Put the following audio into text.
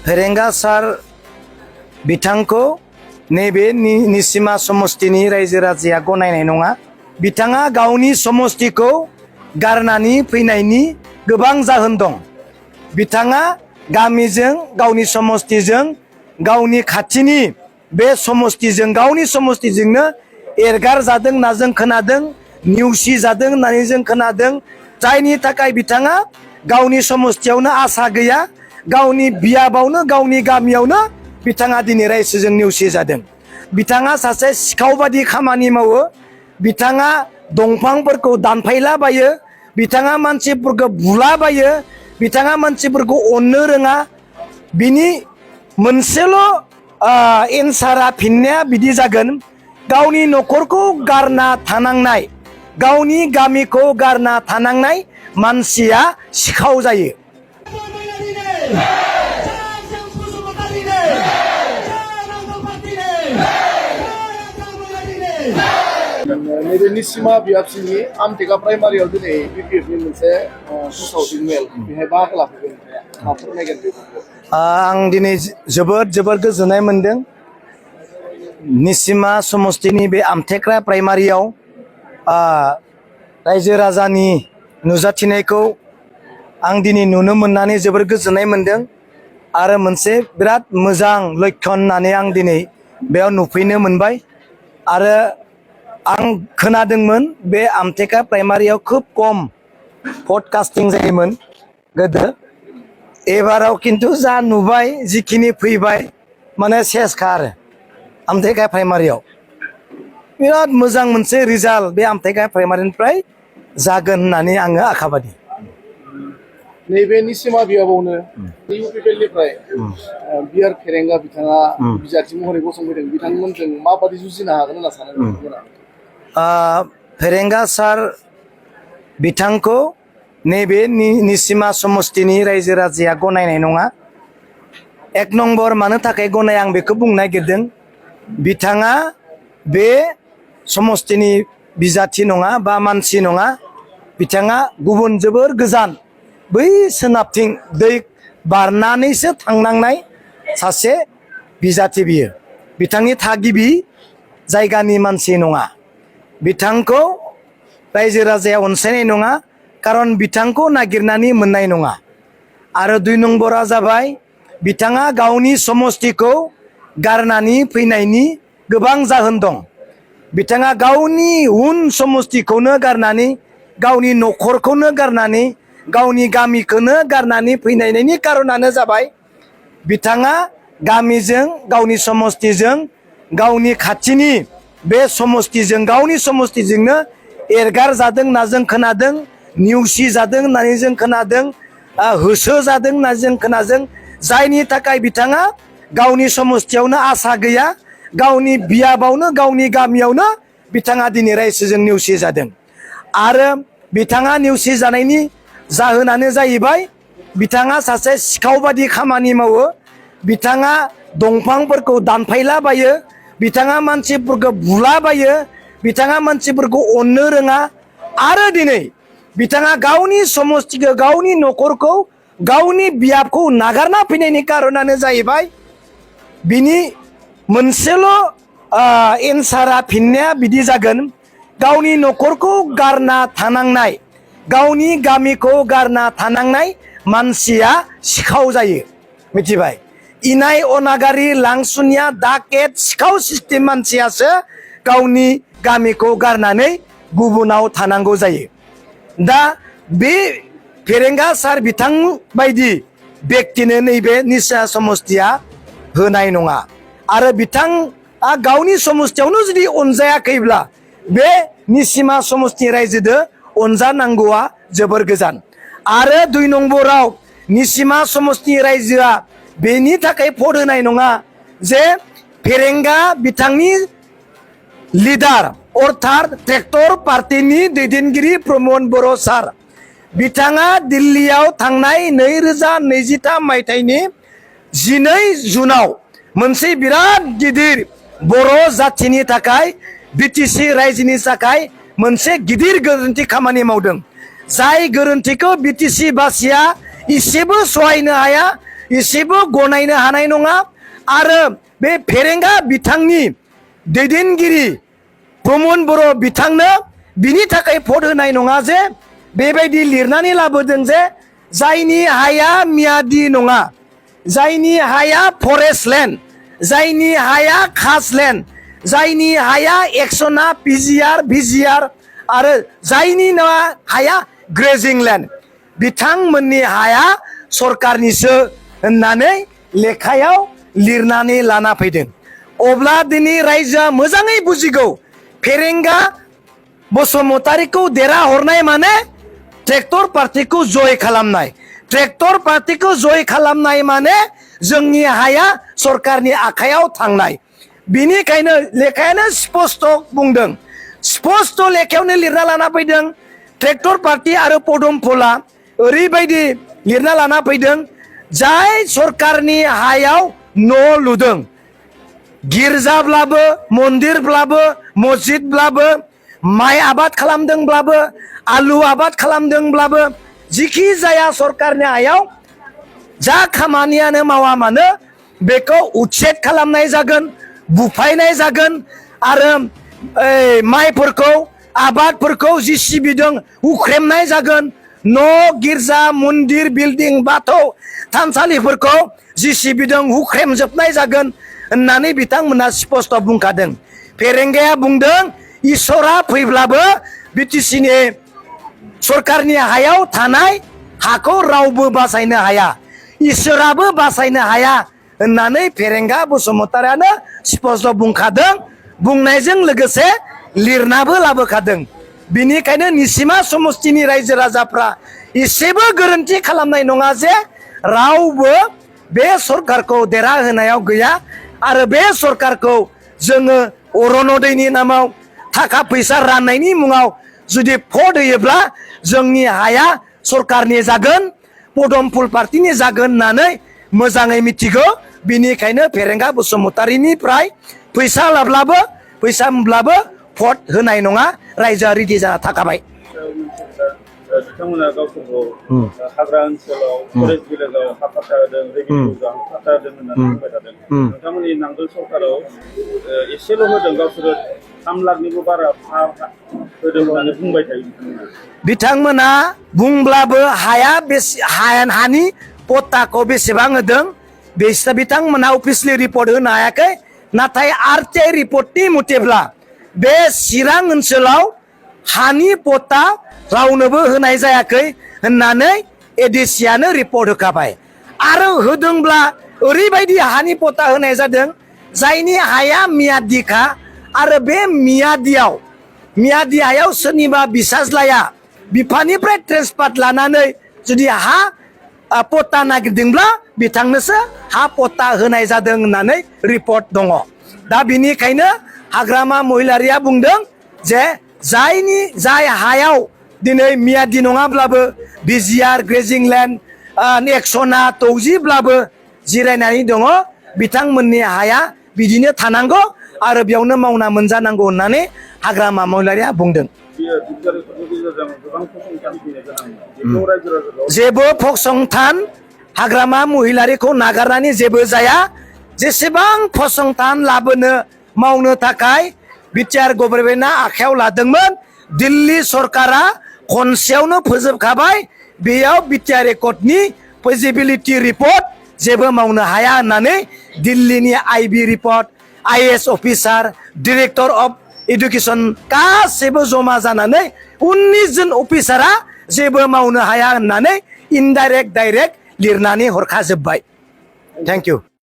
फेरेंगा सार बिथांखौ नैबे निसिमा समस्तिनि रायजो राजाया गनायनाय नङा। बिथाङा गावनि समस्तिखौ गारनानै फैनायनि गोबां जाहोन दं। बिथाङा गामिजों गावनि समस्तिजों गावनि खाथिनि बे समस्तिजों गावनि समस्तिजोंनो एरगार जादों होनना जों खोनादों, नेवसि जादों होननानै जों खोनादों। जायनि थाखाय बिथाङा गावनि समस्तियावनो आसा गैया, गावनि बियाबावनो गावनि गामियावनो बिथाङा दिनै रायजोजों नेवसि जादों। बिथाङा सासे सिखाव बादि खामानि मावो। बिथाङा दंफांफोरखौ दानफायलाबायो, बिथाङा मानसिफोरखौ बुलाबायो, बिथाङा मानसिफोरखौ अननो रोङा। बिनि मोनसेल' एन्सारा फिननाया बिदि जागोन, गावनि न'खरखौ गारना थानांनाय, गावनि गामिखौ गारना थानांनाय मानसिया सिखाव जायो। नैबे निसिमा बियाबसिनि आमटेका प्राइमारियाव दिनै बिपिएफनि मोनसे फोसावथि मेल बेहाय बाहागो लाफैगोन मा फोरमायगोन बेफोरखौ? आं दिनै जोबोद गोजोननाय मोनदों। निसिमा समस्तिनि बे आमटेका प्राइमारियाव रायजो राजानि नुजाथिनायखौ आं दिनै नुनो मोननानै जोबोर गोजोननाय मोनदों। आरो मोनसे बिराद मोजां लक्षण होननानै आं दिनै बेयाव नुफैनो मोनबाय। आरो आं खोनादोंमोन बे आमटेका प्राइमारियाव खोब खम भट कास्टिं जायोमोन गोदो। एबाराव खिन्थु जा नुबाय, जिखिनि फैबाय, माने सेसखा आरो आमटेका प्राइमारियाव बिराद मोजां मोनसे रिजाल्ट बे आमटेका प्राइमारिनिफ्राय जागोन होननानै आङो आखाबादि। नैबे निसिमा बियाबावनो इउपिपिएलनिफ्राय बिआर फेरेंगा बिथाङा बिजाथि महरै गसंफैदों। बिथांमोनजों माबादि जुजिनो हागोन होनना सानो नोंथांमोना? फेरेंगा सार बिथांखौ नैबे निसिमा समस्तिनि रायजो राजाया गनायनाय नङा। एक नम्बर मानो थाखाय गनाया आं बेखौ बुंनो नागिरदों। बिथाङा बे समस्तिनि बिजाथि नङा बा मानसि नङा। बिथाङा गुबुन जोबोर गोजान बै सोनाबथिं दै बारनानैसो थांनांनाय सासे बिजाथि बियो। बिथांनि थागिबि जायगानि मानसि नङा। बिथांखौ रायजो राजाया अनसायनाय नङा, खारन बिथांखौ नागिरनानै मोननाय नङा। आरो दुइ नम्बरा जाबाय, बिथाङा गावनि समस्तिखौ गारनानै फैनायनि गोबां जाहोन दं। बिथाङा गावनि उन समस्तिखौनो गारनानै, गावनि न'खरखौनो गारनानै, गावनि गामिखौनो गारनानै फैनायनि कारनानो जाबाय, बिथाङा गामिजों गावनि समस्तिजों गावनि खाथिनि बे समस्तिजों गावनि समस्तिजोंनो एरगार जादों होनना जों खोनादों, नेवसि जादों होननानै जों खोनादों, होसो जादों होननानै जों खोनादों। जायनि थाखाय बिथाङा गावनि समस्तियावनो आसा गैया, गावनि बियाबावनो गावनि गामियावनो बिथाङा दिनै रायजोजों नेवसि जादों। आरो बिथाङा नेवसि जानायनि जाहोनानो जाहैबाय, बिथाङा सासे सिखाव बादि खामानि मावो। बिथाङा दंफांफोरखौ दानफायलाबायो, बिथाङा मानसिफोरखौ बुलाबायो, बिथाङा मानसिफोरखौ अननो रोङा। आरो दिनै बिथाङा गावनि समस्तिखौ, गावनि न'खरखौ, गावनि बियाबखौ नागारना फैनायनि कारनानो जाहैबाय, बिनि मोनसेल' एन्सारा फिननाया बिदि जागोन, गावनि न'खरखौ गारना थानांनाय, गावनि गामिखौ गारना थानांनाय मानसिया सिखाव जायो। मिथिबाय? इनाय अनागारि लांसुनिया डाकेट सिखाव सिस्टेम मानसियासो गावनि गामिखौ गारनानै गुबुनाव थानांगौ जायो। दा बे फेरेंगा सार बिथां बायदि बेक्तिनो नैबे निसिमा समस्तिया होनाय नङा। आरो बिथाङा गावनि समस्तियावनो जुदि अनजायाखैब्ला बे निसिमा समस्ति रायजोदो अनजानांगौआ जोबोर गोजान। आरो दुइ नम्बराव निसिमा समस्ति रायजोआ बेनि थाखाय भट होनाय नङा जे फेरेंगा बिथांनि लिडार अर्थात ट्रेक्टर पार्टीनि दैदेनगिरि प्रमद बर' सार बिथाङा दिल्लीयाव थांनाय 2023 मायथाइनि 12 जुनाव मोनसे बिराद गिदिर बर' जाथिनि थाखाय बिटिसि रायजोनि थाखाय मोनसे गिदिर गोरोन्थि खामानि मावदों। जाय गोरोन्थिखौ बिटिसि बासिया इसेबो सहायनो हाया, एसेबो गनायनो हानाय नङा आरो बे फेरेंगा बिथांनि दैदेनगिरि प्रमद बर' बिथांनो बिनि थाखाय भट होनाय नङा जे बेबायदि लिरनानै लाबोदों जे जायनि हाया मियादि नङा, जायनि हाया फरेस्ट लेन्ड, जायनि हाया खास लेन्ड, जायनि हाया एक्सना भिजिआर आरो जायनि हाया ग्रेजिं लेन्ड, बिथांमोननि हाया सरकारनिसो होननानै लेखायाव लिरनानै लाना फैदों। अब्ला दिनै रायजोआ मोजाङै बुजिगौ फेरेंगा बसुमतारीखौ देरहाहरनाय माने ट्रेक्टर पार्टीखौ जय खालामनाय, ट्रेक्टर पार्टीखौ जय खालामनाय माने जोंनि हाया सरकारनि आखायाव थांनाय। बिनिखायनो लेखायानो स्पष्ट बुंदों, स्पष्ट लेखायावनो लिरना लाना फैदों। ट्रेक्टर पार्टी आरो पदम फुलआ ओरैबायदि लिरना लाना फैदों जाय सरकारनि हायाव न' लुदों, गिर्जाब्लाबो मन्दिरब्लाबो मस्जिदब्लाबो माइ आबाद खालामदोंब्लाबो आलु आबाद खालामदोंब्लाबो जिखि जाया सरकारनि हायाव जा खामानियानो मावा मानो बेखौ उच्छेद खालामनाय जागोन, बुफायनाय जागोन आरो माइफोरखौ आबादफोरखौ जिसिबिजों हुख्रेमनाय जागोन। न' गिर्जा मन्दिर बिल्डिं बाथौ थानसालिफोरखौ जिसिबिजों हुख्रेमजोबनाय जागोन होननानै बिथांमोना स्पष्ट बुंखादों। फेरेंगाया बुंदों इसोरा फैब्लाबो बिटिसिनि सरकारनि हायाव थानाय हाखौ रावबो बासायनो हाया, इसोराबो बासायनो हाया होननानै फेरेंगा बसुमतारीयानो स्पष्ट बुंखादों। बुंनायजों लोगोसे लिरनाबो लाबोखादों। बिनिखायनो निसिमा समस्तिनि रायजो राजाफ्रा एसेबो गोरोन्थि खालामनाय नङा जे रावबो बे सरकारखौ देरहाहोनायाव गैया आरो बे सरकारखौ जोङो अरुण'दयनि नामाव थाखा फैसा राननायनि मुङाव जुदि भट होयोब्ला जोंनि हाया सरकारनि जागोन, पदम फुल पार्टीनि जागोन होननानै मोजाङै मिथिगौ। बिनिखायनो फेरेंगा बसुमतारीनिफ्राय फैसा लाब्लाबो फैसा मोनब्लाबो भट होनाय नङा, रायजोआ रेडि जाना थाखाबाय। बिथांमोना गावसोरखौ हाग्रा ओनसोलाव फरेस्ट भिलेजाव हा फाट्टा होदों, रेभिनिउआव हा फाट्टा होदों होननानै बुंबाय थादों। नोंथांमोननि नांगोल सरकाराव एसेल' होदों, गावसोरो 3 लाखनिबो बारा हा होदों होननानै बुंबाय थायो बिथांमोना बुंब्लाबो हाया हानि पट्टाखौ बेसेबां होदों बिथांमोना अफिसियेलि रिपर्ट होनो हायाखै। नाथाय आरटिआइ रिपर्टनि मथेब्ला बे चिरां ओनसोलाव हानि पट्टा रावनोबो होनाय जायाखै होननानै एडिसियानो रिपर्ट होखाबाय। आरो होदोंब्ला ओरैबायदि हानि पट्टा होनाय जादों जायनि हाया मियादिखा आरो बे मियादि हायाव सोरनिबा बिसाज्लाया बिफानिफ्राय ट्रेन्सफार लानानै जुदि हा पट्टा नागिरदोंब्ला बिथांनोसो हा पट्टा होनाय जादों होननानै रिपर्ट दङ। दा बिनिखायनो हाग्रामा महिलारिया बुंदों जे जाय हायाव दिनै मियादि नङाब्लाबो भिजिआर ग्रेजिं लेन्ड एक्सना तौजिब्लाबो जिरायनानै दङ, बिथांमोननि हाया बिदिनो थानांगौ आरो बेयावनो मावना मोनजानांगौ होननानै हाग्रामा महिलारिया बुंदों। जेबो फसंथान हाग्रामा महिलारिखौ नागारनानै जेबो जाया। जेसेबां फसंथान लाबोनो मावनो थाखाय बिटिआर गभर्नमेन्टआ आखायाव लादोंमोन, दिल्ली सरकारा खनसेयावनो फोजोबखाबाय। बेयाव बिटिआर एकर्डनि फिजिबिलिटि रिपर्ट जेबो मावनो हाया होननानै दिल्लीनि IB report, IAS officer, director of education गासैबो जमा जानानै 19 जन अफिसारा जेबो मावनो हाया होननानै इनडाइरेक्ट डाइरेक्ट लिरनानै हरखाजोब्बाय। Thank you.